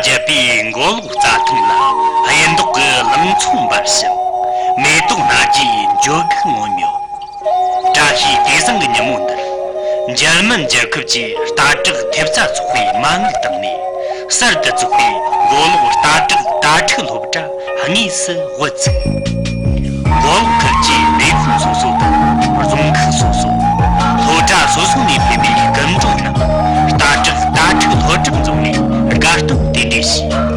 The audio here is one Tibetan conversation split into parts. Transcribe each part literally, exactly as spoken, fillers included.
བརྒྱབ་པའི་མགོ་ལོག་རྩྭ་ཐང་ལ། གཡུ་མདོག་གི་ལང་ཚོ་འབར་ཞིང་། མེ་ཏོག་སྣ་བརྒྱའི་འཇོ་སྒེག་ངོམ་ཡོད། བཀྲ་ཤིས་དེང་སང་གི་ཉིན་མོ་འདིར། འཇར་མན་རྒྱལ་ཁབ་ཀྱི་རྟ་བྲག་ཐེབས་རྩ་ཚོགས་པའི་མ་དངུལ་བཏང་ནས། གསར་དུ་བཙུགས་པའི་མགོ་ལོག་རྟ་བྲག་དྭ་ཕྲུག་སློབ་གྲྭ་དངོས་སུ་དབུ་བཙུགས། མགོ་ལོག་ཁུལ་གྱི་སྡེ་ཁག་སོ་སོ་དང་རྫོང་ཁག་སོ་སོ། སློབ་གྲྭ་སོ་སོ་ནས་ཕེབས་པའི་སྐུ་མགྲོན་རྣམས་རྟ་བྲག་དྭ་ཕྲུག་སློབ་གྲྭར་འཛོམས་ནས་དགའ་སྟོན་རྟེན་འབྲེལ་བྱས།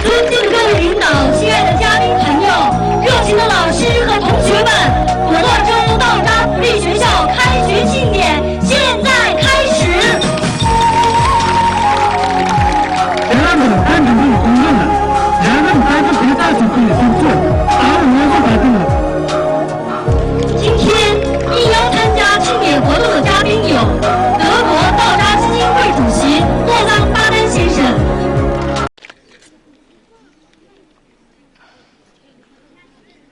尊敬的各位领导，亲爱的嘉宾朋友，热情的老师和同学们，普陀州道扎福利学校开学庆典现在开始。 今天应邀参加庆典活动的嘉宾有德国道扎基金会主席洛桑巴丹先生。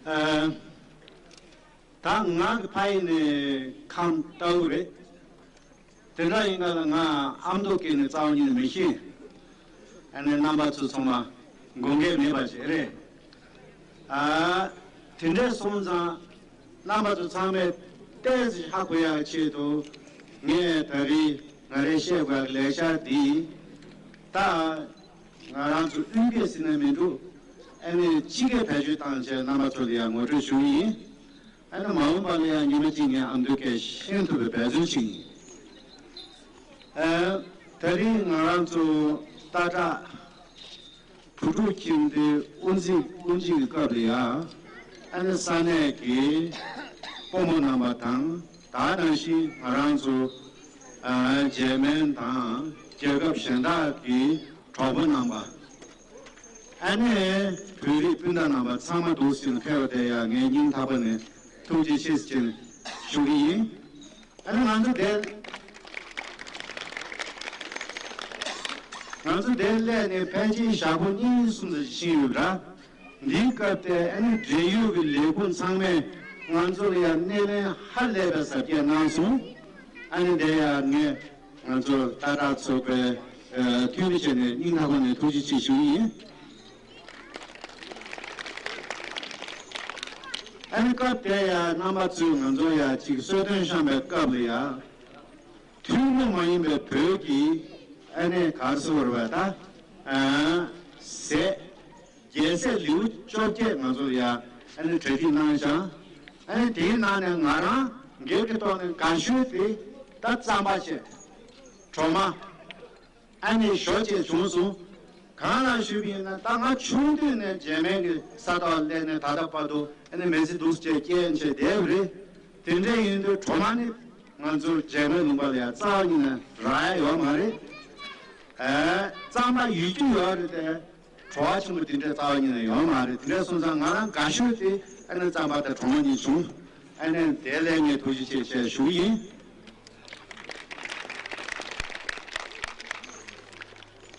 ཨ། ད་ང་གི་ཕ་ཡུལ་ནས་ཁམས་རྟའུ་རེད། དེ་འདྲ་ཡིན་ན་ལ་ང་ཨ་མདོ་སྐད་ནི་རྩ་བ་ཉིད་ནས་མི་ཤེས། ཨ་ནི་རྣམ་པ་ཚོ་ཚང་མ་དགོངས་འགལ་མེད་པ་ཞིག་རེད། ཨ། དེ་འདྲ་སོང་ཙང་རྣམ་པ་ཚོ་ཚང་མས་ཏོག་ཙམ་ཧ་གོ་ཡག་ཆེད་དུ་ངས་ད་རེས་ང་རའི་བཤད་དགོས་ཡག་ལས་འཆར་འདི་ད་ང་རང་ཚོ་དབུས་སྐད་ཟེར་ན་མི་འདུག་ཨ་ནི་ཕྱི་སྐད་བེད་སྤྱོད་བཏང་བྱས་རྣམ་པ་ཚོ་ལ་ཡང་ངོ་སྤྲོད་ཞུ་གི་ཡིན། ཨ་ནི་མ་འོངས་པ་ལ་ཡང་ཉི་མ་གཅིག་ངས་ཨ་མདོའི་སྐད་ཤེས་ཐུབ་པའི་འབད་བརྩོན་བྱེད་ཀྱི་ཡིན། ཨ། ད་རིང་ང་རང་ཚོ་སྟག་བྲག་བུ་ཕྲུག་ཁྱིམ་སྡེའི་དབུ་འཛིན་དབུ་འཛིན་གྱི་སྐབས་ལ་ཡང་ཨ་ནི་ས་གནས་ཀྱི་སྤོ་མོ་རྣམ་པ་དང་ད་ག་ནང་བཞིན་ང་རང་ཚོ་ཨ། འཇར་མན་དང་རྒྱལ་ཁབ་གཞན་དག་གི་གྲོགས་པོ་རྣམ་པ། ཨ་ནི་བོད་རིགས་སྤུན་ཟླ་རྣམ་པ་ཚང་མ་འདུག་ཟིན་ཕེབས་པ་དེ་ཡང་ངས་སྙིང་ཐག་པ་ནས་ཐུགས་རྗེ་ཆེ་ཟེར་ཞུ་གི་ཡིན། ཨ་ནི་ང་ཚོ་དེ་ང་ཚོ་དེ་སླེབས་ནས་ཕལ་ཆེར་ཞག་པོ་གཉིས་གསུམ་ཙམ་ཕྱིན་ཡོད་པ་འདྲ། འདིའི་སྐབས་དེ་ཨ་ནི་འབྲེལ་ཡོད་ཀྱི་ལས་ཁུངས་ཚང་མས་ང་ཚོ་ལ་ཡང་སྣེ་ལེན་ཧ་ལས་པའི་གཟབ་རྒྱས་གནང་སོང་། ཨ་ནི་དེ་ཡང་ངས་ང་ཚོ་སྟག་བྲག་ཚོགས་པའི་ཨ། འཐུས་མི་བྱས་ནས་སྙིང་ཐག་པ་ནས་ཐུགས་རྗེ་ཆེ་ཞུ་གི་ཡིན། ཨ་ནི་སྐབས་དེ་ཡ་རྣམ་པ་ཚོས་ང་ཚོ་ཡ་ཅིག་གསོལ་སྟོན་བཤམས་པའི་སྐབས་ལ་ཡ། ཐུན་མོང་མ་ཡིན་པའི་བོད་ཀྱི་ཨ་ནི་ག་རེ་ཟེར་བ་རེད་པ་ད། ཨ། ཟས། རྒྱལ་སྲས་ལེའུ་བཅོ་བརྒྱད་ང་ཚོ་ལ་ཡ་ཨ་ནི་གྲ་སྒྲིག་གནང་བཞག་ཨ་ནི་དེའི་ནང་ནས་ང་རང་སྒེར་གྱི་ཐོག་ནས་དགའ་ཤོས་དེ་ད་རྩམ་པ་བྱས། གྲོ་མ། ཨ་ནི་ཞོ་བཅས་བྱུང་སོང་། གང་ལགས་ཞུས་པ་ཡིན་ན་ད་ང་ཆུང་དུས་ནས་རྗེས་མའི་གི་ས་ཐོག་སླེབས་ནས་ད་ལྟ་བར་དུ་ཨ་ནི་མི་ཚེ་འདུག་སེ་སྐྱེལ་བྱས་བསྡད་པ་རེད། དེ་འདྲ་ཡིན་དུས་གྲོ་མ་ནི་ང་ཚོ་རྗེས་མའི་ལུང་པ་ལ་ཡང་རྩ་བ་ཉིད་ནས་རག་ཡ་ཡོད་མ་རེད། ཨ། རྩམ་པ་ཡོད་རྒྱུ་ཡོད་རེད་དེ། བྲོ་བ་ཆེན་པོ་དེ་འདྲ་རྩ་བ་ཉིད་ནས་ཡོད་མ་རེད། དེ་འདྲ་སོང་ཙང་ང་རང་དགའ་ཤོས་དེ་ཨ་ནི་རྩམ་པ་དང་གྲོ་མ་གཉིས་བྱུང་། ཨ་ནི་དེ་ལས་ངས་ཐུགས་རྗེ་ཆེ་ཞེས་ཞུ་གི་ཡིན།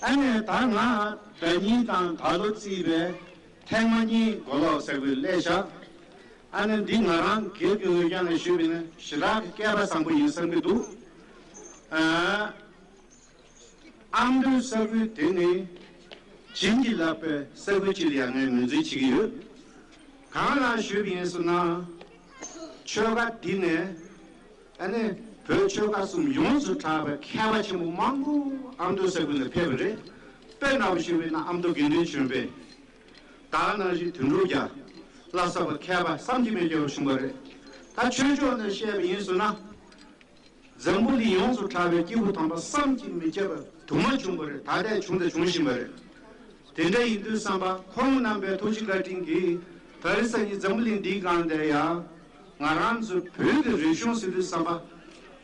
ཨ་ནི་ད་ང་ཟླ་ཉིན་དང་ད་ལོ་བརྩིས་པའི་ཐེངས་མ་གཉིས་མགོ་ལོག་ས་ཁུལ་སླེབས་ཤག་ཨ་ནི་འདི་ང་རང་སྒེར་གྱི་ངོས་ཀྱང་ནས་ཞུས་པ་ཡིན་ན་ཞེ་དྲག་གི་སྐལ་པ་བཟང་པོ་ཡིན་བསམ་གྱི་འདུག་ཨ། ཨ་མདོའི་ས་ཁུལ་དེ་ནི་བྱིན་གྱིས་བརླབས་པའི་ས་ཁུལ་ཅིག་ལ་ཡང་ངས་ངོས་འཛིན་བྱེད་ཀྱི་ཡོད། གང་ལགས་ཞུས་པ་ཡིན་ཟེར་ན། ཆོལ་ཁ་འདི་ནས་ཨ་ནི་བོད་ཆོལ་ཁ་གསུམ་ཡོངས་སུ་གྲགས་པའི་མཁས་པ་ཆེན་པོ་མང་པོ་ཨ་མདོའི་ས་ཁུལ་ནས་ཕེབས་པ་རེད། དཔེར་ན་ཞུས་པ་ཡིན་ན་ཨ་མདོ་དགེ་འདུན་ཆོས་འཕེལ། ད་ག་ནང་བཞིན་དོན་གྲུབ་རྒྱལ། བླ་གཟའ་པ་མཁས་པ་བསམ་གྱིས་མི་ཁྱབ་པ་བྱུང་བ་རེད། ད་ཆོས་ཕྱོགས་ནས་བཤད་པ་ཡིན་ཟེར་ན། འཛམ་བུ་གླིང་ཡོངས་སུ་གྲགས་པའི་སྐྱེས་བུ་དམ་པ་བསམ་གྱིས་མི་ཁྱབ་པ་དུ་མ་བྱུང་བ་རེད། ད་ལྟའི་བྱུང་དང་འབྱུང་བཞིན་པ་རེད། དེ་འདྲ་ཡིན་དུས་ཙམ་པ་ཁོང་རྣམ་པའི་ཐུགས་རྗེ་བཀའ་དྲིན་གྱིས་ད་རེས་སང་ཉིན་འཛམ་བུ་གླིང་འདིའི་སྒང་དེར་ཡང་ང་རང་ཚོའི་བོད་ཀྱི་རིག་གཞུང་ཟེར་དུས་ཙམ་པ་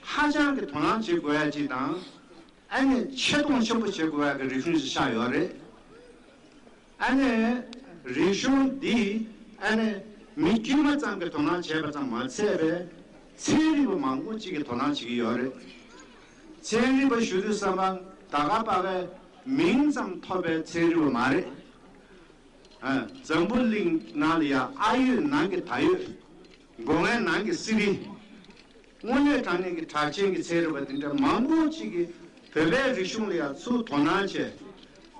ཧ་ཅང་གི་དོ་སྣང་བྱེད་དགོས་ཡ་གཅིག་དང་། ཨ་ནི་ཆེ་མཐོང་ཆེན་པོ་བྱེད་དགོས་ཡ་གི་རིག་གཞུང་ཞིག་ཆགས་ཡོད་རེད། ཨ་ནི་རིག་གཞུང་འདི་ཨ་ནི་མི་དཀྱུས་མ་ཙམ་གྱིས་དོ་སྣང་བྱས་པ་ཙམ་མ་ཚད་པའི་ཚན་རིག་པ་མང་པོ་ཅིག་གིས་དོ་སྣང་བྱེད་ཀྱི་ཡོད་རེད། ཚན་རིག་པ་ཞུ་དུས་ཙམ་པ་ད་ག་པ་གའི་མིང་ཙམ་ཐོབ་པའི་ཚན་རིག་པ་མ་རེད། ཨ། འཛམ་བུ་གླིང་ནང་ལ་ཡང་ཨ་ཡོད་ནང་གི་ད་ཡོད། སྒོ་ངའི་ནང་གི་སི་རི། དངོས་གནས་དྲང་གནས་ཀྱི་གྲགས་ཅན་གྱི་ཚན་རིག་པ་འདི་འདྲ་མང་པོ་ཅིག་གིས་བོད་པའི་རིག་གཞུང་ལ་ཡང་ཚུར་དོ་སྣང་བྱས།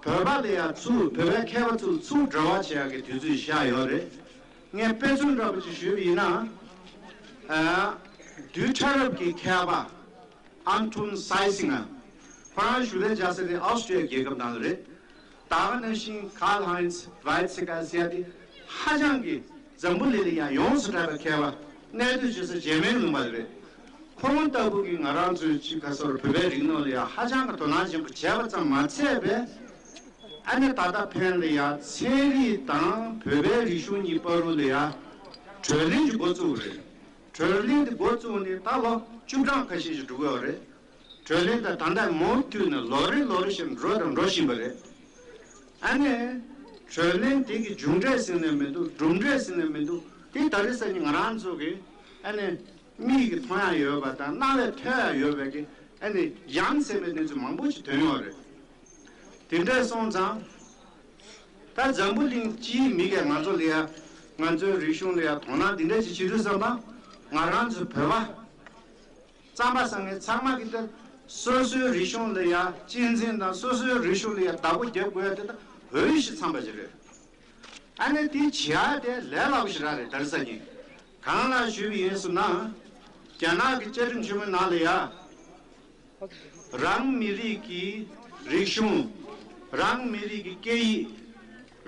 བོད་པ་ལ་ཡང་ཚུར་བོད་པའི་མཁས་པ་ཚོར་ཚུར་འབྲེལ་བ་བྱེད་ཡག་གི་དུས་ཚོད་ཤར་ཡོད་རེད། ངས་དཔེ་མཚོན་འདྲ་པོ་ཅིག་ཞུས་པ་ཡིན་ན། ཨ། རྡུལ་ཕྲ་རབ་ཀྱི་མཁས་པ། ཨན་ཊོན་སའི་སིང་ང་། ཁོ་རང་བཞུགས་གནས་བཅའ་ས་དེ་ཨོ་སི་ཀྲི་ཡ་རྒྱལ་ཁབ་ནང་ལ་རེད། ད་ག་ནང་བཞིན་ཀཱརལ་ཧའིན་ཚ་ཝི་ཚི་ཀ་ཟེར་ཡ་དེ་ཧ་ཅང་གི་འཛམ་བུ་གླིང་ལ་ཡང་ཡོངས་སུ་གྲགས་པའི་མཁས་པ། གནས་སྡོད་བྱེད་ས་འཇར་མན་ལུང་པ་ལ་རེད། ཁོང་ལྟ་བུ་གི་ང་རང་ཚོའི་ཅིག་ག་ཟེར་བོད་པའི་རིག་གནས་ལ་ཡང་ཧ་ཅང་གི་དོ་སྣང་ཆེན་པོ་བྱས་པ་ཙམ་མ་ཚད་པས། ཨ་ནི་ད་ལྟ་ཕན་ལ་ཡང་ཚན་རིག་དང་བོད་པའི་རིག་གཞུང་གཉིས་བར་དུ་ལ་ཡང་གྲོས་གླེང་གི་འགོ་བཙུགས་རེད། གྲོས་གླེང་དེ་འགོ་བཙུགས་ནས་ད་ལོ་བཅུ་གྲངས་ཁ་ཤས་ཤིག་འགྲོ་གི་ཡོད་རེད། གྲོས་གླེང་དེ་ད་ལྟ་མུ་མཐུད་ནས་ལོ་རེ་ལོ་རེ་བཞིན་འགྲོ་དང་འགྲོ་བཞིན་པ་རེད། ཨ་ནི། གྲོས་གླེང་དེ་གི་མཇུག་འབྲས་ཟེར་ནས་མི་འདུག་སྒྲུབ་འབྲས་ཟེར་ནས་མི་འདུག་དེ་ད་རེས་སང་ཉིན་ང་རང་ཚོ་གི་ཨ་ནི། མིག་གིས་མཐོང་ཡ་ཡོད་པ་དང་རྣ་བས་ཐོས་ཡ་ཡོད་པའི་གི་ཨ་ནི་ཡ་མཚན་པའི་གནས་ཚུལ་མང་པོ་ཞིག་ཐོན་ཡོད་རེད། དེ་འདྲ་སོང་ཙང་། ད་འཛམ་བུ་གླིང་སྤྱིའི་མི་གིས་ང་ཚོ་ལ་ཡ། ང་ཚོའི་རིག་གཞུང་ལ་ཡ་དོ་སྣང་འདི་འདྲ་ཞིག་བྱེད་དུས་ཙམ་པ། ང་རང་ཚོ་བོད་པ། རྩམ་པ་ཟ་མཁན་ཚང་མ་གིས་ད་སོ་སོའི་རིག་གཞུང་ལ་ཡ་གཅེས་འཛིན་དང་སོ་སོའི་རིག་གཞུང་ལ་ཡ་བདག་པོ་རྒྱབ་དགོས་ཡ་དེ་ད་འོས་ཤིང་འཚམས་པ་ཞིག་རེད། ཨ་ནི་དེ་བྱེད་ཡ་དེ་ལས་སླ་པོ་ཞིག་རང་རེད་ད་རེས་སང་ཉིན། གང་ལགས་ཞུས་པ་ཡིན་ཟེར་ན། རྒྱ་ནག་གི་བཅའ་ཁྲིམས་ཆེན་མོའི་ནང་ལ་ཡ། རང་མི་རིགས་ཀྱི་རིག་གཞུང་། རང་མི་རིགས་ཀྱི་སྐད་ཡིག་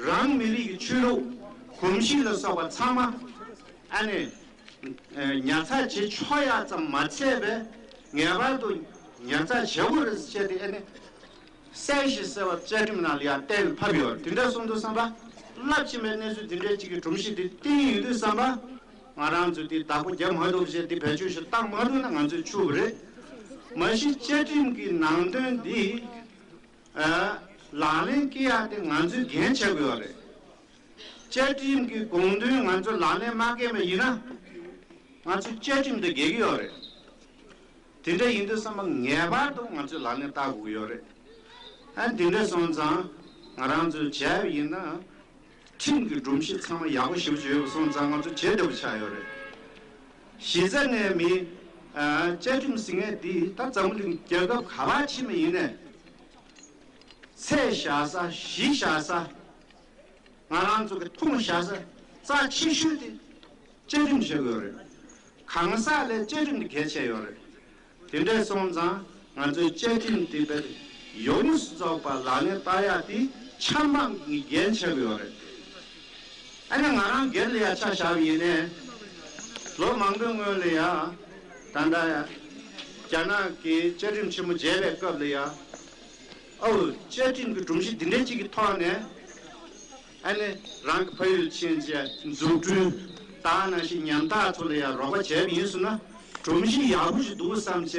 རང་མི་རིགས་ཀྱི་ཆོས་ལུགས། གོམས་གཤིས་ལ་སོགས་པ་ཚང་མ། ཨ་ནི། ཉར་ཚགས་བྱེད་ཆོག་ཡ་ཙམ་མ་ཚད་པས། ངེས་པར་དུ་ཉར་ཚགས་བྱེད་དགོས་རེད་ཟེར་བྱས་ཏེ་ཨ་ནི། གསལ་ཞིང་གསལ་བ་བཅའ་ཁྲིམས་ནང་ལ་ཡང་གཏན་ཕབ་ཡོད། དེ་འདྲ་སོང་དུས་ཙམ་པ། རླབས་ཆེན་པའི་གནས་ཚུལ་འདི་འདྲའི་གཅིག་གི་སྒྲོམ་གཞི་འདི་བཏིང་ཡོད་དུས་ཙམ་པ། ང་རང་ཚོས་འདི་བདག་པོ་རྒྱབ་མ་ཐུབ་ཞེས་འདི་བེད་སྤྱོད་ཞིག་བཏང་མ་ཐུབ་ན་ང་ཚོས་འཆུག་པ་རེད། མ་གཞི་བཅའ་ཁྲིམས་ཀྱི་ནང་དོན་འདི། ཨ། ལག་ལེན་བཀལ་ཡག་དེ་ང་ཚོས་འགན་འཁྱེར་དགོས་པ་རེད། བཅའ་ཁྲིམས་ཀྱི་དགོངས་དོན་ང་ཚོས་ལག་ལེན་མ་འཁེལ་བ་ཡིན་ན། ང་ཚོ་བཅའ་ཁྲིམས་དང་འགལ་གྱི་ཡོད་རེད། དེ་འདྲ་ཡིན་དུས་ཙམ་པ་ངེས་པར་དུ་ང་ཚོས་ལག་ལེན་བསྟར་དགོས་ཀྱི་ཡོད་རེད། ཨ་དེ་འདྲ་སོང་ཙང་ང་རང་ཚོས་བྱས་པ་ཡིན་ན། ཁྲིམས་ཀྱི་སྒྲོམ་གཞི་ཚང་མ་ཡག་པོ་ཞེ་པོ་ཅིག་ཡོད་པ་སོང་ཙང་ང་ཚོ་བྱེད་བདེ་པོ་ཆགས་ཡོད་རེད། གཞི་རྩ་ནས་མི། ཨ། བཅའ་ཁྲིམས་ཟེར་མཁན་འདི་ད་འཛམ་བུ་གླིང་རྒྱལ་ཁབ་ག་པར་ཕྱིན་པ་ཡིན་ནའི། ཚད་བཞག་ས་གཞི་བཞག་ས། ང་རང་ཚོ་གི་མཐོང་བཞག་ས་རྩ་ཆེ་ཤོས་དེ་ བཅའ་ཁྲིམས་བྱེད་དགོས་རེད། གང་ཟག་ལས་བཅའ་ཁྲིམས་དེ་གལ་ཆེ་ཡོད་རེད། དེ་འདྲ་སོང་ཙང་ང་ཚོའི་བཅའ་ཁྲིམས་དེ་བས་ཡོངས་སུ་རྫོགས་པ་ལག་ལེན་བསྟར་ཡག་དེ་ཆབ་འབངས་ཀྱི་འགན་ཆགས་ཡོད་རེད། ཨ་ནི་ང་རང་སྒེར་ལ་ཡ་ཆ་བཞག་པ་ཡིན་ནའི་ལོ་མང་པོའི་སྔོན་ལ་ཡ་ད་ལྟ་ཡ་རྒྱ་ནག་གི་བཅའ་ཁྲིམས་ཆེན་མོ་བརྗེས་པའི་སྐབས་ལ་ཡ། ཨོ། བཅའ་ཁྲིམས་ཀྱི་སྒྲོམ་གཞི་འདི་འདྲའི་གཅིག་གི་ཐོག་ནས་ཨ་ནི་རང་གི་ཕ་ཡུལ་ཕྱིན་བྱས་འཛུགས་སྐྲུན་དང་ནང་བཞིན་ཉམ་ཐག་ཚོ་ལ་ཡང་རོགས་པ་བྱས་པ་ཡིན་ཟེར་ན་སྒྲོམ་གཞི་ཡག་པོ་ཞིག་འདུག་བསམ་བྱས་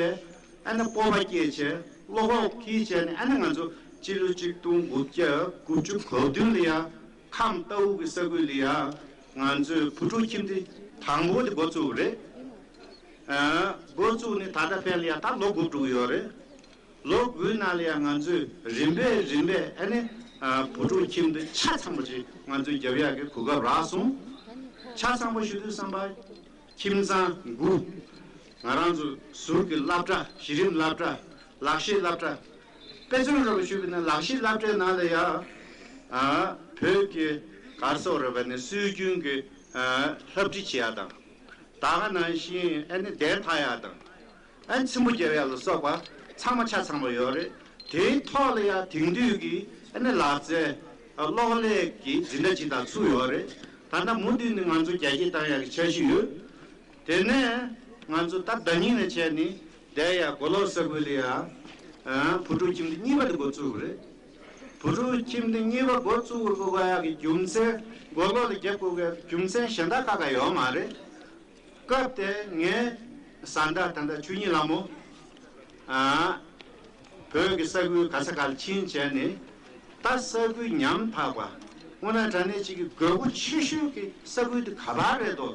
ཨ་ནི་སྤོབས་པ་སྐྱེས་བྱས་བློ་ཁོག་འཁྱེར་བྱས་ནས་ཨ་ནི་ང་ཚོ་སྤྱི་ལོ་གཅིག་སྟོང་དགུ་བརྒྱ་དགུ་བཅུ་གོ་བདུན་ལ་ཡང་ཁམས་རྟའུ་གི་ས་ཁུལ་ལ་ཡང་ང་ཚོའི་བུ་ཕྲུག་ཁྱིམ་སྡེ་དང་པོ་དེ་འགོ་བཙུགས་པ་རེད། ཨ། འགོ་བཙུགས་ནས་ད་ལྟ་ཕན་ལ་ཡང་ད་ལོ་དགུ་འགྲོ་གི་ཡོད་རེད། ལོ་དགུའི་ནང་ལ་ཡང་ང་ཚོས་རིམ་པས་རིམ་པས་ཨ་ནི་ཨ་བུ་ཕྲུག་ཁྱིམ་སྡེ་ཆ་ཚང་པ་ཅིག་ང་ཚོས་རྒྱབ་ཡག་གི་གོ་སྐབས་རག་སོང་། ཆ་ཚང་པ་ཞུ་དུས་ཙམ་པ་ཁྱིམ་ཚང་དགུ། ང་རང་ཚོ་ཟུར་གྱི་སློབ་གྲྭ་གཞི་རིམ་སློབ་གྲྭ་ལག་ཤེས་སློབ་གྲྭ། དཔེ་མཚོན་རོགས་ཞུས་པ་ན་ལག་ཤེས་སློབ་གྲྭའི་ནང་ལ་ཡང་ཨ་བོད་ཀྱི་ག་རེ་ཟེར་དགོས་རེད་པ་ནི་སྲོལ་རྒྱུན་གྱི་ཨ་སློབ་ཁྲིད་བྱེད་ཡག་དང་། ད་ག་ནང་བཞིན་ཨ་ནི་གདན་འཐག་ཡག་དང་། ཨ་ནི་ཚེམ་བུ་རྒྱབ་ཡག་ལ་སོགས་པ་ཚང་མ་ཆ་ཚང་པ་ཡོད་རེད། དེའི་ཐོག་ལ་ཡང་དེང་དུས་ཀྱི་ཨ་ནི་ལག་རྩལ་གློག་ཀླད་ཀྱི་འཛིན་གྲྭ་ཅིག་དང་ཚུགས་ཡོད་རེད། ད་ལྟ་མུ་མཐུད་ནས་ང་ཚོ་རྒྱ་སྐྱེད་བཏང་ཡག་གི་འཆར་གཞི་ཡོད། དེ་ནས་ང་ཚོ་ད་ཟླ་ཉིན་ལ་བྱས་ནས་བསྡད་ཡག་མགོ་ལོག་ས་ཁུལ་ལ་ཡང་བུ་ཕྲུག་ཁྱིམ་སྡེ་གཉིས་པ་དེ་འགོ་བཙུགས་པ་རེད། བུ་ཕྲུག་ཁྱིམ་སྡེ་གཉིས་པ་འགོ་བཙུགས་དགོས་ཡག་གི་རྒྱུ་མཚན་མགོ་ལོག་ལ་རྒྱབ་དགོས་ཡག་གི་རྒྱུ་མཚན་གཞན་དག་ཁ་ཁ་ཡོད་མ་རེད། སྐབས་དེ་ངའི་བཟའ་ཟླ་ད་ལྟ་ཆོས་ཉིད་ལྷ་མོ། ཨ། བོད་ཀྱི་ས་ཁུལ་ག་ས་ག་ལ་ཕྱིན་བྱས་ནས་ད་ས་ཁུལ་ཉམ་ཐག་པ་དངོས་གནས་དྲང་གནས་ཅིག་གི་དགོས་མཁོ་ཆེ་ཤོས་ཀྱི་ས་ཁུལ་དེ་ག་པར་རེད་དོ།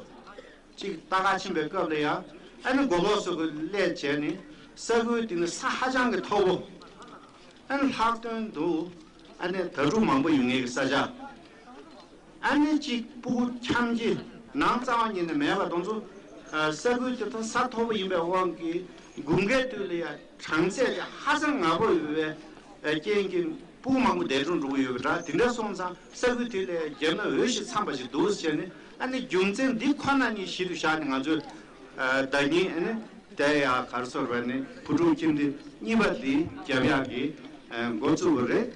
ཅིག་ལྟ་ག་ཕྱིན་པའི་སྐབས་ལ་ཡང་ཨ་ནི་མགོ་ལོག་ས་ཁུལ་སླེབས་བྱས་ནས་ས་ཁུལ་དེ་ནི་ས་ཧ་ཅང་གི་མཐོ་པོ། ཨ་ནི་ལྷག་དོན་དུ་ཨ་ནི་དྭ་ཕྲུག་མང་པོ་ཡོད་མཁན་གྱི་ས་ཆ། ཨ་ནི་གཅིག་སྤུ་གུ་འཁྱམ་གྱི་ནང་རྩ་བ་ཉིད་ནས་མེད་པ་དང་ཚོ། ས་ཁུལ་དེ་དག་ས་མཐོ་པོ་ཡིན་པའི་དབང་གིས་དགུན་ཁའི་དུས་ལ་ཡང་གྲང་ཚད་དེ་ཧ་ཅང་ངར་པོ་ཡོད་པའི་རྐྱེན་གྱིས་སྤུ་གུ་མང་པོ་འདས་གྲོངས་འགྲོ་གི་ཡོད་པ་འདྲ། དེ་འདྲ་སོང་ཙང་ས་ཁུལ་དེ་ལ་རྒྱབ་ན་འོས་ཤིང་འཚམས་པ་ཞིག་འདུག་ཟེར་ནས་ཨ་ནི་རྒྱུ་མཚན་འདི་ཁོ་ན་ཉིད་གཞི་རུ་བཞག་ནས་ང་ཚོས་ཟླ་ཉིན་ཨ་ནི་དེ་ཡང་ག་རེ་ཟེར་བ་ནི་བུ་ཕྲུག་ཁྱིམ་སྡེ་གཉིས་པ་འདི་རྒྱབ་ཡག་གི་འགོ་བཙུགས་པ་རེད།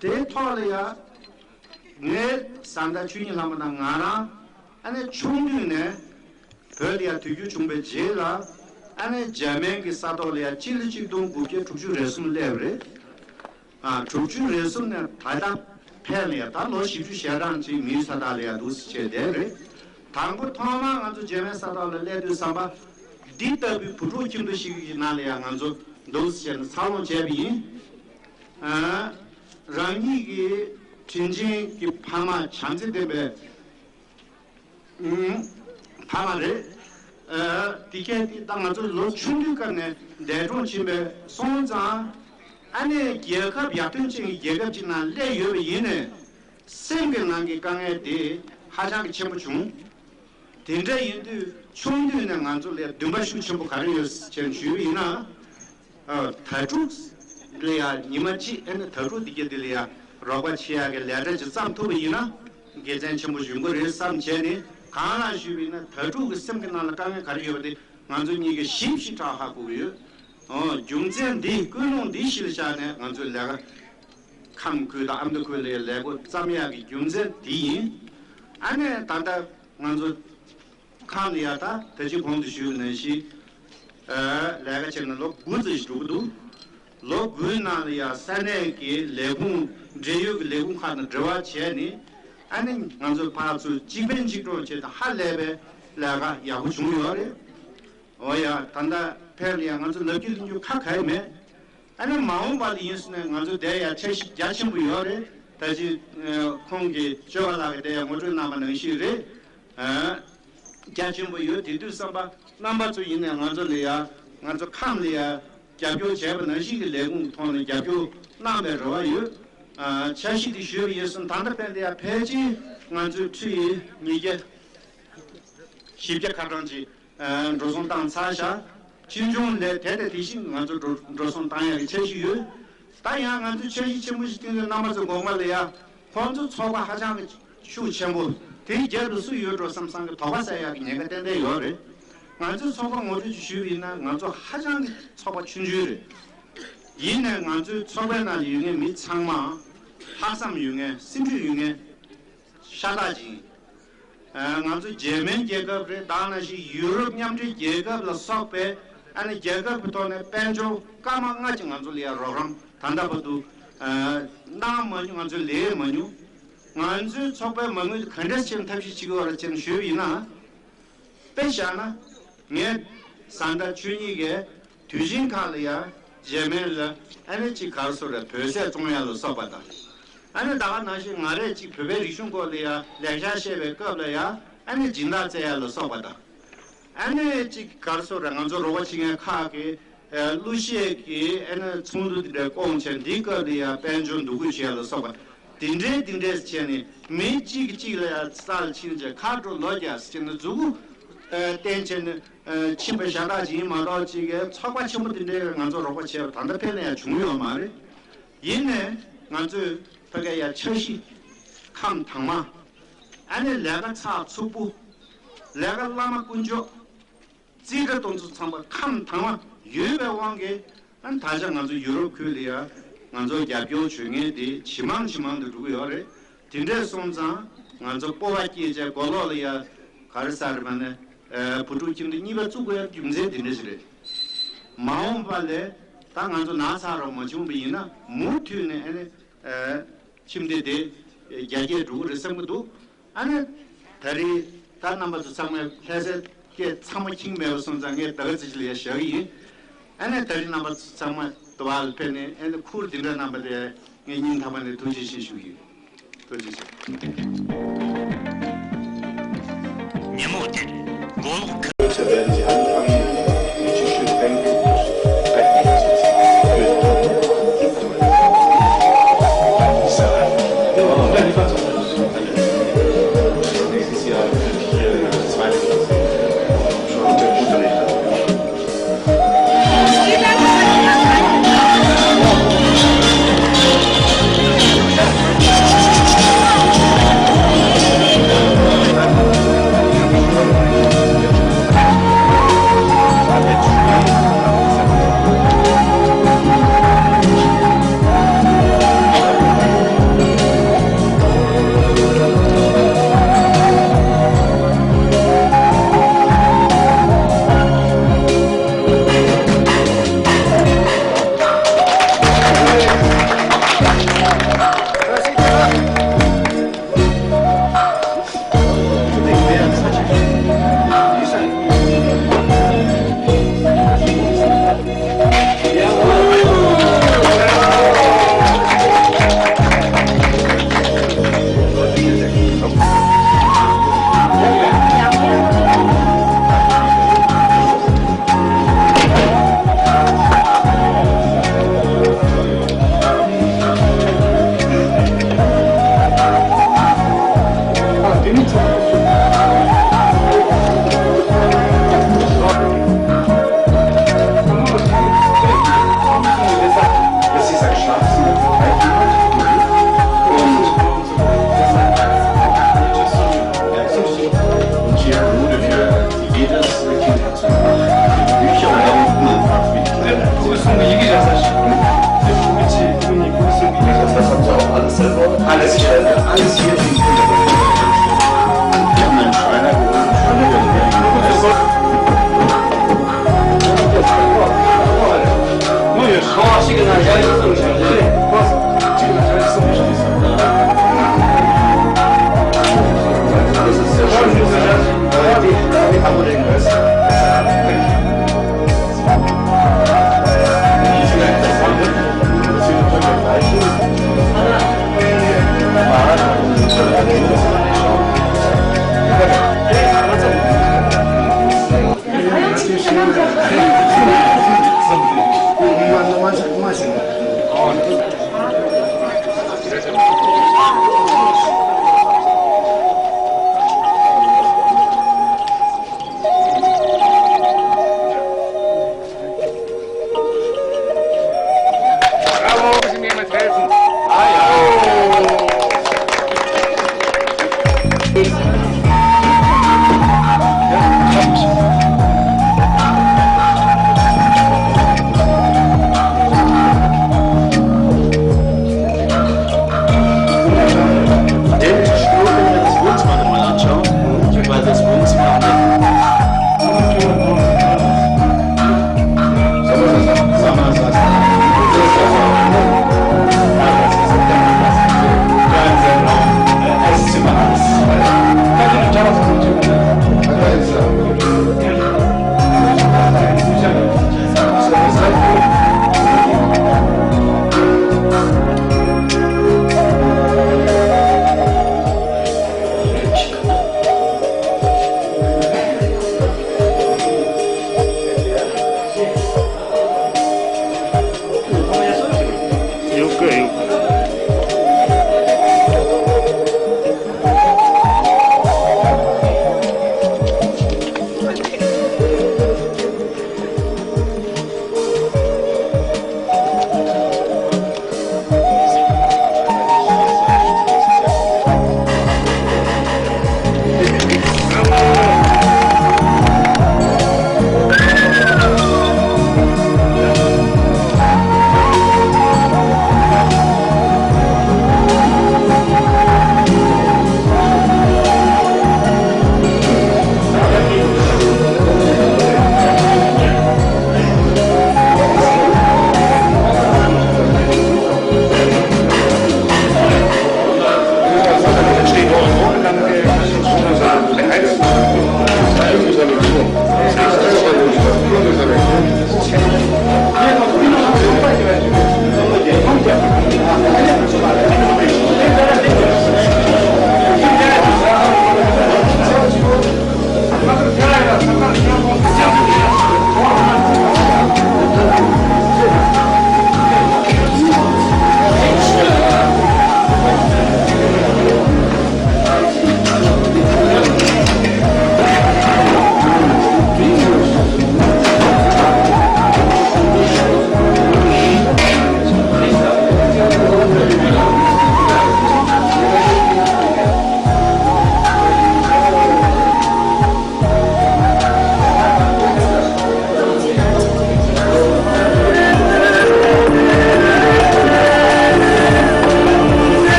དེའི་ཐོག་ལ་ཡང་ངའི་བཟའ་ཟླ་ཆོས་ཉིད་ལྷ་མོ་དང་ང་རང་ཨ་ནི་ཆུང་དུས་ནས་བོད་ལ་ཡང་དུས་འགྱུར་བྱུང་བའི་རྗེས་ལ་ཨ་ནི་འཇར་མན་གྱི་ས་ཐོག་ལ་ཡང་སྤྱི་ལོ་གཅིག་སྟོང་དགུ་བརྒྱ་དྲུག་ཅུ་རེ་གསུམ་སླེབས་པ་རེད། ཨ་དྲུག་ཅུ་རེ་གསུམ་ནས་ད་ལྟ་ཕན་ལ་ཡང་ད་ལོ་བཞི་བཅུ་ཞེ་གྲངས་ཅིག་མིའི་ས་ཐོག་ལ་ཡང་འདུག་སེ་བྱས་བསྡད་པ་རེད། དང་པོ་ཐོག་མར་ང་ཚོ་འཇར་མན་ས་ཐོག་ལ་སླེབས་དུས་ཙམ་པ་འདི་ལྟ་བུའི་བུ་ཕྲུག་ཁྱིམ་སྡེ་ཞིག་གི་ནང་ལ་ཡང་ང་ཚོ་འདུག་སེ་བྱས་ནས་འཚར་ལོངས་བྱས་པ་ཡིན། ཨ། རང་ཉིད་ཀྱི་དྲིན་ཆེན་གྱི་ཕ་མ་བྱམས་བརྩེ་ལྡན་པའི་ཨུམ། ཕ་མ་རེད། ཨ། དེ་གས་དེ་ད་ང་ཚོ་ལོ་ཆུང་དུས་སྐབས་ནས་འདས་གྲོངས་ཕྱིན་པའི་སོང་ཙང་ཨ་ནི་རྒྱལ་ཁབ་ཡར་ཐོན་ཅན་གྱི་རྒྱལ་ཁབ་ཅིག་ནང་སླེབས་ཡོད་པ་ཡིན་ནའི་སེམས་ཀྱི་ནང་གི་དཀའ་ངལ་དེ་ཧ་ཅང་གི་ཆེན་པོ་བྱུང་། དེ་འདྲ་ཡིན་དུས་ཆུང་དུས་ནས་ང་ཚོ་ལ་འདུན་པ་ཤུགས་ཆེན་པོ་ག་རེ་ཡོད་ཅེས་ཞུས་པ་ཡིན་ན། ཨ། དྭ་ཕྲུག་ལ་ཡང་ཉི་མ་གཅིག་ཨ་ནི་དྭ་ཕྲུག་འདི་ག་འདི་ལ་ཡང་རོགས་པ་བྱེད་ཡག་གི་ལས་གྲྭ་ཅིག་བརྩམས་ཐུབ་པ་ཡིན་ན་དགེ་མཚན་ཆེན་པོ་ཡོང་གི་རེད་བསམ་བྱས་ནས། གང་ལགས་ཞུས་པ་ཡིན་ན་དྭ་ཕྲུག་གི་སེམས་ཀྱི་ནང་ལ་དཀའ་ངལ་ག་རེ་ཡོད་པ་དེ་ང་ཚོ་གཉིས་ཀས་ཞིབ་ཞིབ་ཕྲ་ཧ་གོ་གི་ཡོད། ཨོ། རྒྱུ་མཚན་འདི་ཀུན་སློང་འདི་གཞི་ལ་བཞག་ནས་ང་ཚོས་ལས་ཀ་ཁམས་ཁུལ་དང་ཨ་མདོ་ཁུལ་ལ་ཡང་ལས་འགོ་བརྩམས་ཡག་གི་རྒྱུ་མཚན་འདི་ཡིན། ཨ་ནི་ད་ལྟ་ང་ཚོ་ཁམས་ལ་ཡ་ད་ད་ཅི་གོང་དུ་ཞུས་པ་ནང་བཞིན། ཨ། ལས་ཀ་བྱས་ན་ལོ་དགུ་ཙམ་ཞིག་འགྲོ་གི་འདུག་ལོ་དགུའི་ནང་ལ་ཡ་ས་གནས་ཀྱི་ལས་ཁུངས་འབྲེལ་ཡོད་ཀྱི་ལས་ཁུངས་ཁག་དང་འབྲེལ་བ་བྱས་ནས་ཨ་ནི་ང་ཚོ་ཕར་ཚུར་གཅིག་ཕན་གཅིག་གྲོགས་བྱས་ཏེ་ཧ་ལས་པའི་ལས་ཀ་ཡག་པོ་བྱུང་ཡོད་རེད། འོ་ཡ། ད་ལྟ་ཕལ་ཡ་ང་ཚོ་ལབ་རྒྱུ་གླེང་རྒྱུ་ཁ་ག་ཡི་མེད། ཨ་ནི་མ་འོངས་པ་ལ་ཡིན་ཟེར་ན་ང་ཚོ་དེ་ཡ་འཆར་གཞི་རྒྱ་ཆེན་པོ་ཡོད་རེད། ད་ཅི་ཁོང་གིས་ཅོ་ཀ་ལགས་ཀྱིས་དེ་ཡ་ངོ་སྤྲོད་གནང་བ་ནང་བཞིན་རེད། ཨ། རྒྱ་ཆེན་པོ་ཡོད། དེ་དུས་ཙམ་པ་རྣམ་པ་ཚོ་ཡིན་ནའི་ང་ཚོ་ལ་ཡ་ང་ཚོ་ཁམས་ལ་ཡ་རྒྱབ་སྐྱོར་བྱས་པ་ནང་བཞིན་གྱི་ལས་ཁུངས་ཐོག་ནས་རྒྱབ་སྐྱོར་གནང་བའི་རེ་བ་ཡོད། ཨ། འཆར་གཞི་འདི་ཞུས་པ་ཡིན་ཟེར་ན་ད་ལྟ་ཕན་ལ་ཡ་ཕལ་ཆེར་ང་ཚོའི་ཁྲི་ཉིས་བརྒྱ་བཞི་བརྒྱ་ཁ་གྲངས་ཅིག་ཨ། འགྲོ་སོང་བཏང་ཚར་བཞག་སྤྱི་འབྱོར་ལས་དེ་དང་དེ་བཞིན་ང་ཚོ་འགྲོ་འགྲོ་སོང་བཏང་ཡག་གི་འཆར་གཞི་ཡོད། ད་ཡང་ང་ཚོས་འཆར་གཞི་ཆེན་པོ་ཞིག་བཏིང་ནས་རྣམ་པ་ཚོ་དགོངས་པ་ལ་ཡ་ཁོང་ཚོ་ཚོགས་པ་ཧ་ཅང་གི་ཤུགས་ཆེན་པོ་ དེའི་རྒྱབ་ཏུ་སུ་ཡོད་འགྲོ་བསམ་བསམ་གྱི་དོགས་པ་ཟ་ཡག་གི་ཉེན་ཁ་ཏན་ཏན་ཡོད་རེད། ང་ཚོའི་ཚོགས་པ་ངོ་སྤྲོད་ཅིག་ཞུས་པ་ཡིན་ན། ང་ཚོ་ཧ་ཅང་གི་ཚོགས་པ་ཆུང་ཆུང་རེད། ཡིན་ནའི་ང་ཚོའི་ཚོགས་པའི་ནང་ལ་ཡོད་མཁན་མི་ཚང་མ་ལྷག་བསམ་ཡོད་མཁན། སེམས་ཤུགས་ཡོད་མཁན་ཤ་སྟག་ཅིག་ཡིན། ཨ། ང་ཚོ་འཇར་མན་རྒྱལ་ཁབ་རེད། ད་ག་ནང་བཞིན་ཡུ་རོབ་མཉམ་འབྲེལ་རྒྱལ་ཁབ་ལ་སོགས་པའི་ཨ་ནི་རྒྱལ་ཁབ་ཀྱི་ཐོག་ནས་དཔལ་འབྱོར་སྐར་མ་ལྔ་ཅིག་ང་ཚོ་ལ་ཡ་རོགས་རམ་ད་ལྟ་བར་དུ་ཨ་གནང་མ་མྱོང་། ང་ཚོས་ལེན་མ་མྱོང་། ང་ཚོའི་ཚོགས་པའི་མ་དངུལ་དེ་ག་འདྲས་བྱས་ནས་ཐབས་ཤེས་བྱེད་ཀྱི་ཡོད་རེད་ཅེས་ཞུས་པ་ཡིན་ན། དཔེ་བཞག་ན། ངས་བཟའ་ཟླ་ཆོས་ཉིད་ཀྱིས་དུས་ཆེན་ཁག་ལ་ཡ་འཇར་མན་ལ་ཨ་ནི་ཅིག་ག་རེ་ཟེར་རེད། བོད་ཟས་བཙོང་ཡ་ལ་སོགས་པ་དང་། ཨ་ནི་ད་ག་ནང་བཞིན་ང་རས་ཅིག་བོད་པའི་རིག་གཞུང་སྐོར་ལ་ཡ་ལེགས་བྱ་བཤད་པའི་སྐབས་ལ་ཡ་ཨ་ནི་སྦྱིན་བདག་བཙལ་ཡ་ལ་སོགས་པ་དང་། ཨ་ནི་ཅིག་ག་རེ་ཟེར་རེད། ང་ཚོ་རོགས་པ་བྱེད་མཁན་ཁག་གིས། ཨ། གླུ་གཞས་ཀྱི་ཨ་ནི་ཚོགས་འདུ་འདི་འདྲ་བསྐོང་བྱས། འདིའི་སྐབས་ལ་ཡ་དཔལ་འབྱོར་འདུ་འགོད་བྱེད་ཡ་ལ་སོགས་པ། དེ་འདྲའི་དེ་འདྲས་བྱས་ནས་མི་གཅིག་གིས་གཅིག་ལ་ཡ་རྩ་ལ་ཕྱིན་བྱས། ཁ་དྲོ་ལོ་རྒྱགས་ཟེར་ནས་མཛུ་གུ་ཨ་བསྟན་བྱས་ནས་ཨ་ཕྱིན་པ་ཤ་སྟག་ཅིག་ཡིན་མ་གཏོགས། ཅིག་གི་ཚོགས་པ་ཆེན་པོ་དེ་འདྲའི་ང་ཚོ་རོགས་པ་བྱས་པ་ད་ལྟ་ཕན་ལ་ཡ་བྱུང་ཡོད་མ་རེད། ཡིན་ནའི་ང་ཚོས་ཕ་གི་ཡ་འཆར་གཞི་ཁམས་དྭངས་མ། ཨ་ནི་ལས་ཀ་ཚགས་ཚུད་པོ། ལས་ཀ་བླ་མ་དཀོན་མཆོག་རྩིས་ཁྲ་གཏོང་ཚུལ་ཚང་མ་ཁམས་དྭངས་མ་ཡོད་པའི་དབང་གིས། ཨ་ནི་ད་ཆ་ང་ཚོ་ཡུ་རོབ་ཁུལ་ལ་ཡ་ང་ཚོ་རྒྱབ་སྐྱོར་བྱེད་མཁན་དེ་ཇེ་མང་ཇེ་མང་དུ་འགྲོ་གི་ཡོད་རེད། དེ་འདྲས་སོང་ཙང་ང་ཚོ་སྤོབས་པ་སྐྱེས་བྱས་མགོ་ལོག་ལ་ཡ་ག་རེ་ཟེར་རེད་པ་ནས། ཨ། བུ་ཕྲུག་ཁྱིམ་སྡེ་གཉིས་པ་བཙུགས་དགོས་ཡ་རྒྱུ་མཚན་དེ་འདྲ་ཞིག་རེད། མ་འོངས་པ་ལ་ད་ང་ཚོ་ན་ཚ་རོགས་མ་བྱུང་བ་ཡིན་ན། མུ་མཐུད་ནས་ཨ་ནི་ཨ་ཁྱིམ་སྡེ་དེ་རྒྱ་སྐྱེད་འགྲོ་གི་རེད་བསམ་གྱི་འདུག། ཨ་ནི་ད་རེས་ད་རྣམ་པ་ཚོ་ཚང་མས་ལྷ་སའི་སྐད་ཚང་མ་ཁྱེད་མེད་པ་སོང་ཙང་། ངས་ད་ག་ཙམ་ཅིག་ལ་བཞག་གི་ཡིན། ཨ་ནི་ད་རེས་རྣམ་པ་ཚོ་ཚང་མ་དུ་བ་ལ་ཕེབས་ནས་ཨ་ནི་ཁུར་འདི་འདྲ་གནང་བ་དེ་ངས་སྙིང་ཐག་པ་ནས་ཐུགས་རྗེ་ཆེ་ཞུ་གི་ཡིན། ཐུགས་རྗེ་ཆེ། ཉིན་མོ་དེར་མགོ་ལོག་གི་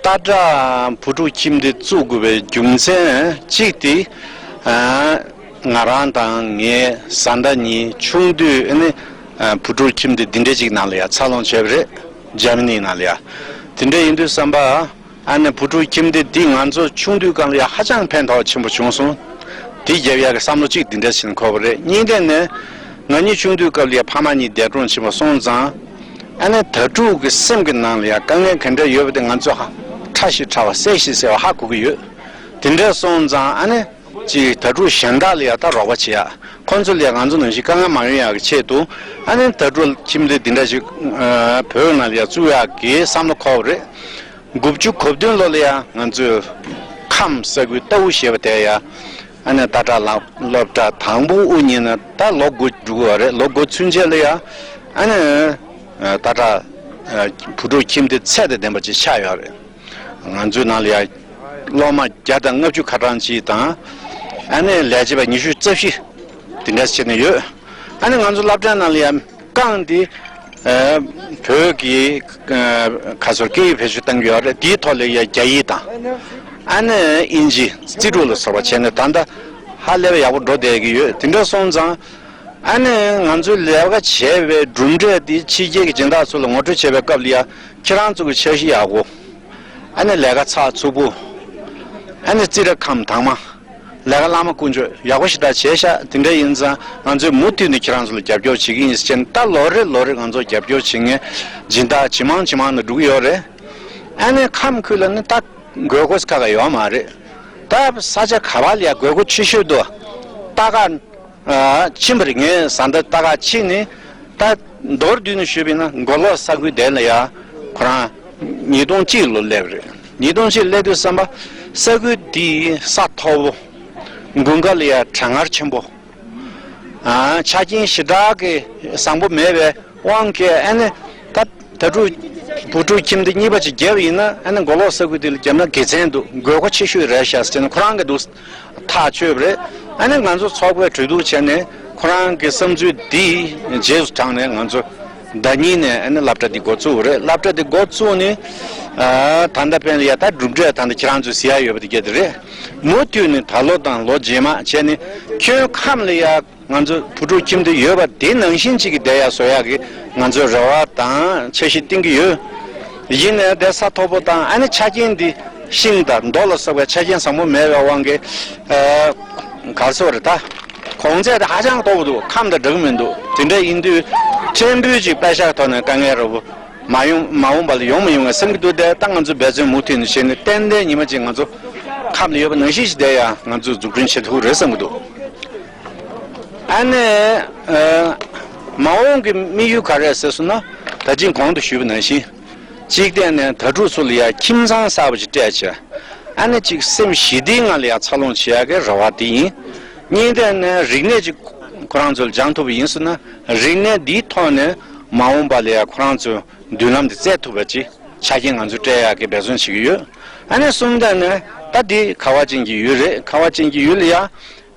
སྟག་བྲག་བུ་ཕྲུག་ཁྱིམ་སྡེ་བཙུགས་དགོས་པའི་རྒྱུ་མཚན་གཅིག་དེ། ཨ། ང་རང་དང་ངའི་བཟའ་ཟླ་གཉིས་ཆུང་དུས་ཨ་ནི་ཨ་བུ་ཕྲུག་ཁྱིམ་སྡེ་འདི་འདྲ་ཅིག་ནང་ལ་ཡང་འཚར་ལོངས་བྱས་པ་རེད། འཇར་མ་ནི་ནང་ལ་ཡང་། དེ་འདྲ་ཡིན་དུས་ཙམ་པ། ཨ་ནི་བུ་ཕྲུག་ཁྱིམ་སྡེ་འདི་ང་ཚོ་ཆུང་དུས་སྒང་ལ་ཡང་ཧ་ཅང་ཕན་ཐོགས་ཆེན་པོ་བྱུང་སོང་། དེ་རྒྱབ་ཡག་གི་བསམ་བློ་གཅིག་འདི་འདྲ་ཞིག་འཁོར་བ་རེད། གཉིས་ནས་ནི། ང་གཉིས་ཆུང་དུས་སྐབས་ལ་ཡང་ཕ་མ་གཉིས་འདས་གྲོངས་ཕྱིན་པ་སོང་ཙང་། ཨ་ནི་དྭ་ཕྲུག་གི་སེམས་ཀྱི་ནང་ལ་ཡང་དཀའ་ངལ་ག་འདྲ་ཡོད་པ་དེ་ང་ཚོས་ཧ་ཕྲ་ཞིག་ཕྲ་བ་གསལ་ཞིག་གསལ་བ་ཧ་གོ་གི་ཡོད། དེ་འདྲ་སོང་ཙང་ཨ་ནི། ཅིག་དྭ་ཕྲུག་གཞན་དག་ལ་ཡང་ད་རོགས་པ་བྱེད་ཡག་ཁོང་ཚོ་ལ་ཡང་ང་ཚོ་ནང་བཞིན་དཀའ་ངལ་མ་ཡོང་ཡག་གི་ཆེད་དུ། ཨ་ནི་དྭ་ཕྲུག་ཁྱིམ་སྡེ་འདི་འདྲ་ཞིག་ཨ་བོད་ནང་ལ་ཡང་བཙུགས་ཡག་གི་བསམ་བློ་འཁོར་བ་རེད། དགུ་བཅུ་གོ་བདུན་ལོ་ལ་ཡང་ང་ཚོས་ཁམས་ས་ཁུལ་རྟའུ་ཞེས་པ་དེ་ཡང་། ཨ་ནི་སྟག་བྲག་ལ་སློབ་གྲྭ་དང་པོ་དབུ་བརྙེས་ནས་ད་ལོ་དགུ་འགྲོ་གི་ཡོད་རེད། ལོ་དགུ་ཚུན་ཆད་ལ་ཡང་ཨ་ནི་ཨ་སྟག་བྲག་ཨ་བུ་ཕྲུག་ཁྱིམ་སྡེ་ཚད་དང་ལྡན་པ་ཅིག་ཆགས་ཡོད་རེད། ང་ཚོའི་ནང་ལ་ཡང་སློབ་མ་བརྒྱ་དང་ལྔ་བཅུ་ཁ་གྲངས་ཅིག་དང་། ཨ་ནི་ལས་བྱེད་པ་ཉི་ཤུ་རྩ་བཞི་དེ་འདྲ་བྱས་ནས་ཡོད། ཨ་ནི་ང་ཚོ་སློབ་གྲྭ་ནང་ལ་ཡང་རྐང་འདི་ཨ་བོད་ཀྱི་ཨ་ཁ་སོར་སྐད་ཡིག་བེད་སྤྱོད་གཏང་གི་ཡོད་རེད། དེའི་ཐོག་ལ་ཡང་རྒྱ་ཡིག་དང་། ཨ་ནི་དབྱིན་ཇི་རྩིས་དྲུག་ལ་སོགས་པ་བྱས་ནས་ད་ལྟ་ཧ་ལས་པ་ཡག་པོ་འགྲོ་བསྡད་ཀྱི་ཡོད། དེ་འདྲ་སོང་ཙང་། ཨ་ནི་ང་ཚོའི་ལས་ཀ་བྱས་པའི་གྲུབ་འབྲས་དེ་ཕྱི་རྒྱལ་གྱི་སྦྱིན་བདག་ཚོ་ལ་ངོ་སྤྲོད་བྱེད་པའི་སྐབས་ལ་ཡང་ཁྱེད་རང་ཚོ་གི་འཆར་གཞི་ཡག་པོ། ཨ་ནི་ལས་ཀ་ཚགས་ཚུད་པོ། ཨ་ནི་རྩིས་ར་ཁམས་དྭངས་མ། ལས་ཀ་བླ་མ་དཀོན་མཆོག་ཡག་པོ་ཞེ་དྲག་བྱས་ཤག་དེ་འདྲ་ཡིན་ཙང་ང་ཚོས་མུ་མཐུད་ནས་ཁྱེད་རང་ཚོ་ལ་རྒྱབ་སྐྱོར་བྱེད་ཀྱི་ཡིན་ཟེར་བྱས་ནས་ད་ལོ་རེ་ལོ་རེ་ང་ཚོ་རྒྱབ་སྐྱོར་བྱེད་མཁན་སྦྱིན་བདག་ཇེ་མང་ཇེ་མང་དུ་འགྲོ་གི་ཡོད་རེད། ཨ་ནི་ཁམས་ཁུལ་ལ་ནི་ད་དགོས་མཁོ་ཁ་ཁ་ཡོད་མ་རེད། ད་ས་ཆ་ག་བ་ལ་ཡང་དགོས་མཁོ་ཆེ་ཤོས་འདུག་སྟག་བྲག་ཨ་ཕྱིན་པ་རེད། ངའི་བཟའ་ཟླ་སྟག་བྲག་ཕྱིན་ནས་ད་མདོར་བསྡུས་ནས་ཞུས་པ་ཡིན་ན་མགོ་ལོག་ས་ཁུལ་དེ་ལ་ཡ་ཁོ་རང་ཉིས་སྟོང་གཅིག་ལོ་སླེབས་རེད། ཉིས་སྟོང་གཅིག་སླེབས་དུས་ཙམ་པ་ས་ཁུལ་འདི་ས་མཐོ་པོ། དགུན་ཁ་ལ་ཡ་གྲང་ངར་ཆེན་པོ། ཨ་ཆ་རྐྱེན་ཞེ་དྲག་གི་བཟང་པོ་མེད་པའི་དབང་གིས་ཨ་ནི་ད། དྭ་ཕྲུག་བུ་ཕྲུག་ཁྱིམ་སྡེ་གཉིས་པ་ཅིག་བརྒྱབ་ཡིན་ན་ཨ་ནི་མགོ་ལོག་ས་ཁུལ་དེ་ལ་བརྒྱབ་ན་དགེ་མཚན་འདུག་དགོས་མཁོ་ཆེ་ཤོས་རེད་ཤག་ཟེར་ནས་ཁོ་རང་གིས་འདུག་ཐག་ཆོད་པ་རེད། ཨ་ནི་ང་ཚོ་ཚོགས་པས་གྲོས་བསྡུར་བྱས་ནས་ཁོ་རང་གི་བསམ་ཚུལ་འདི་རྗེས་སུ་འབྲངས་ནས་ང་ཚོ་ཟླ་གཉིས་ནས་ཨ་ནི་སློབ་གྲྭ་འདི་འགོ་བཙུགས་པ་རེད། སློབ་གྲྭ་འདི་འགོ་བཙུགས་ནས་ཨ་ད་ལྟ་ཕན་ལ་ཡ་ད་གྲུབ་འབྲས་ད་ལྟ་ཁྱེད་རང་ཚོས་གཟིགས་ཡ་ཡོད་པ་དེ་ག་དེ་རེད། མུ་མཐུད་ནས་ད་ལོ་དང་ལོ་རྗེས་མ་བྱས་ནས་ཁྱོན་ཁམས་ལ་ཡ། ང་ཚོ་བུ་ཕྲུག་ཁྱིམ་སྡེ་ཡོད་པ་དེ་ནང་བཞིན་གཅིག་གི་བསྡད་ཡག་བཟོ་ཡག་གི་ང་ཚོས་རེ་བ་དང་འཆར་གཞི་བཏིང་གི་ཡོད། ཡིན་ནའི་བསྡད་ས་མཐོ་པོ་དང་ཨ་ནི་ཆ་རྐྱེན་འདི་ཤིང་དང་རྡོ་ལ་སོགས་པའི་ཆ་རྐྱེན་བཟང་པོ་མེད་པའི་དབང་གིས་ཨ་ག་རེ་ཟེར་དགོས་རེད། ད་གོང་ཚད་དེ་ཧ་ཅང་མཐོ་པོ་འདུག་ཁམས་དང་འདྲ་གི་མི་འདུག་དེ་འདྲ་ཡིན་དུས་ཕྲན་བུ་ཅིག་པད་ཤག་ཐོག་ནས་དཀའ་ངལ་ར་བོ་མ་ཡོང་མ་འོངས་པ་ལ་ཡོང་མི་ཡོང་ངས་བསམ་གྱི་འདུག་དེ་ད་ང་ཚོས་འབད་བརྩོན་མུ་མཐུད་ནས་བྱས་ནས་ཏན་ཏན་ཉི་མ་གཅིག་ང་ཚོ་ཁམས་ལ་ཡོད་པ་ནང་བཞིན་ཞིག་བསྡད་ཡག་ང་ཚོས་འཛུགས་སྐྲུན་བྱེད་ཐུབ་ཀྱི་རེད་བསམ་གྱི་འདུག་ཨ་ནི་ཨ་མ་འོངས་ཀྱི་དམིགས་ཡུལ་ག་རེ་ཟེར་སོང་ན། ད་ཅིང་གོང་དུ་ཞུས་པ་ནང་བཞིན། གཅིག་བལྟས་ནས་དྭ་ཕྲུག་ཚོ་ལ་ཡ་ཁྱིམ་ཚང་གསར་པ་ཞིག་སྤྲད་བྱས། ཨ་ནི་གཅིག་སེམས་ཞི་བདེའི་ངང་ལ་ཡ་འཚར་ལོངས་བྱེད་ཡག་གི་རེ་བ་དེ་ཡིན། གཉིས་བལྟས་ནས་རིག་གནས་ཅིག་ཁོ་རང་ཚོ་ལ་སྦྱང་ཐུབ་པ་ཡིན་སོང་ན་རིག་གནས་འདིའི་ཐོག་ནས་མ་འོངས་པ་ལ་ཡ་ཁོ་རང་ཚོའི་མདུན་ལམ་དེ་བཙལ་ཐུབ་པ་ཅིག་ཆ་རྐྱེན་ང་ཚོས་སྤྲད་ཡག་གི་འབད་བརྩོན་བྱེད་ཀྱི་ཡོད། ཨ་ནི་གསུམ་བལྟས་ནས་ད་འདི་ཁ་བ་ཅན་གྱི་ཡུལ་རེད། ཁ་བ་ཅན་གྱི་ཡུལ་ལ་ཡ།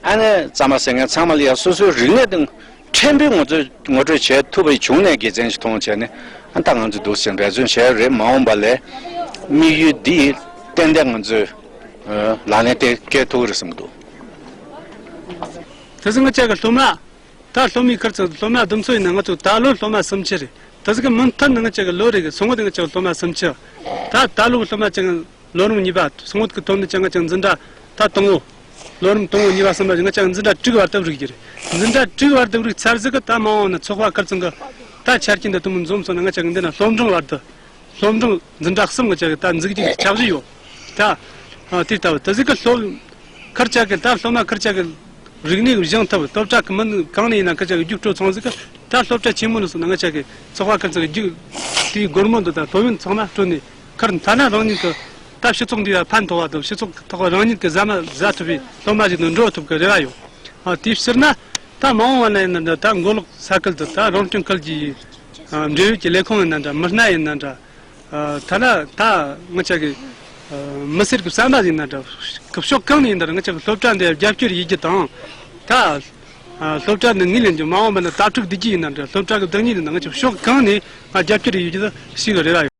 ཨ་ནི་གཙང་མ་ཟེར་མཁན་ཚང་མ་ལ་ཡང་སོ་སོའི་རིག་གནས་དང་ཕྲན་བུ་ངོ་སྤྲོད་ངོ་སྤྲོད་བྱེད་ཐུབ་པ་བྱུང་ནས་དགེ་མཚན་ཞིག་མཐོང་བྱས་ནས་ཨ་ད་ང་ཚོ་འདུག་ཟེར་འབད་བརྩོན་བྱས་རེད། མ་འོངས་པ་ལ་དམིགས་ཡུལ་འདི་ཏན་ཏན་ང་ཚོས་ལག་ལེན་དེ་བཀལ་ཐུབ་རེད་བསམ་གྱི་འདུག་དེ་ཚོ་ང་བཅས་ཀྱི་སློབ་མ་ད་སློབ་མའི་ཁར་ཚོ་སློབ་མ་བདུན་ཚོ་ཡིན་ན་ང་ཚོ་ད་ལོ་སློབ་མ་སུམ་ཅུ་རེད། དེ་ཚོ་གི་མུ་མཐུད་ནས་ང་བཅས་ཀྱི་ལོ་རེ་གི་སོང་བ་དེ་ང་བཅས་ཀྱི་སློབ་མ་སུམ་ཅུ། ད་ད་ལོ་གི་སློབ་མ་བཅས་ཀྱི་ ལོ་རིམ་གཉིས་པ་སྔོན་གྱི་ཐོན་མི་ཅང་ང་ཅང་འཛིན་གྲྭ་ད་དང་པོ། ལོ་རིམ་དང་པོ་གཉིས་པ་གསུམ་པ་ང་ཅང་འཛིན་གྲྭ་དྲུག་བར་དུ་རིག་རྒྱུ་རེད། འཛིན་གྲྭ་དྲུག་བར་དུ་རིག་ཚར་ཟིག་གི་ད་མ་འོངས་ན་ཚོགས་པ་ཁུར་ཚང་གི་ད་ཆ་རྐྱེན་འདི་དུ་མི་འཛོམས་སོང་ན་ང་ཅག་གི་འདི་ན་སློབ་འབྲིང་བར་དུ། སློབ་འབྲིང་འཛིན་གྲྭ་གསུམ་གི་ཅག་གི་ད་འཛུགས་རྒྱུ་གི་འཆར་གཞི་ཡོད། ད་ཨ་དེ་ལྟ་བུ་དེ་ཟིག་གི་སློབ་ཁུར་ཅག་གི་ད་སློབ་མ་ཁུར་ཅག་གི་རིག་གནས་སྦྱང་ཐུབ། སློབ་གྲྭ་གི་མི་གང་ནས་ཡིན་ན་ཁུར་ཅག་གི་རྒྱུགས་སྤྲོད་ཚང་ཟིག་གི་ད་སློབ་གྲྭ་ཆེན་མོ་ནས་སོང་ན་ང་ཅག་གི་ཚོགས་པ་ཁུར་ཚང་གི་རྒྱུགས་དེའི་སྒོར་མོ་འདི་ད་སློབ་ཡོན་ཚང་མ་སྤྲོད་ནས་ཁུར་ཐ་ན་རང་ཉིད་ཀྱི་ད་སྤྱི་ཚོགས་འདི་ལ་ཕན་ཐོགས་པ་དང་སྤྱི་ཚོགས་ཐོག་རང་ཉིད་ཀྱི་ཟ་མ་ཟ་ཐུབ་པའི་སློབ་མ་ཞིག་ཏུ་འགྲོ་ཐུབ་གི་རེ་བ་ཡོད། ཨ་དེའི་ཕྱིར་ན་ད་མ་འོངས་པ་ན་ཡིན་ན་འདྲ་ད་མགོ་ལོག་ས་ཁུལ་དུ་ད་རང་སྐྱོང་ཁུལ་གྱི་ཨ་འབྲེལ་ཡོད་ཀྱི་ལས་ཁུངས་ཡིན་ན་འདྲ་མི་སྣ་ཡིན་ན་འདྲ། ཨ་ཐ་ན་ད་ང་ཅག་གི་ཨ་མི་སེར་གྱི་བསམ་པ་ཡིན་ན་འདྲ་གི་ཕྱོགས་གང་ནས་ཡིན་ན་འདྲ་ང་ཅག་གི་སློབ་གྲྭ་འདི་རྒྱབ་སྐྱོར་ཡེད་རྒྱུ་དང་། ད་ཨ་སློབ་གྲྭ་འདི་ངོས་ལེན་རྒྱུ་མ་འོངས་པ་ན་དྭ་ཕྲུག་བསྡུ་རྒྱུ་ཡིན་ན་འདྲ་སློབ་གྲྭ་གི་བདག་ཉིད་ཡིན་ན་ང་ཅག་ཕྱོགས་གང་ནས་ང་རྒྱབ་སྐྱོར་ཡེད་རྒྱུ་དང་ཞིག་གི་རེ་བ་ཡོད།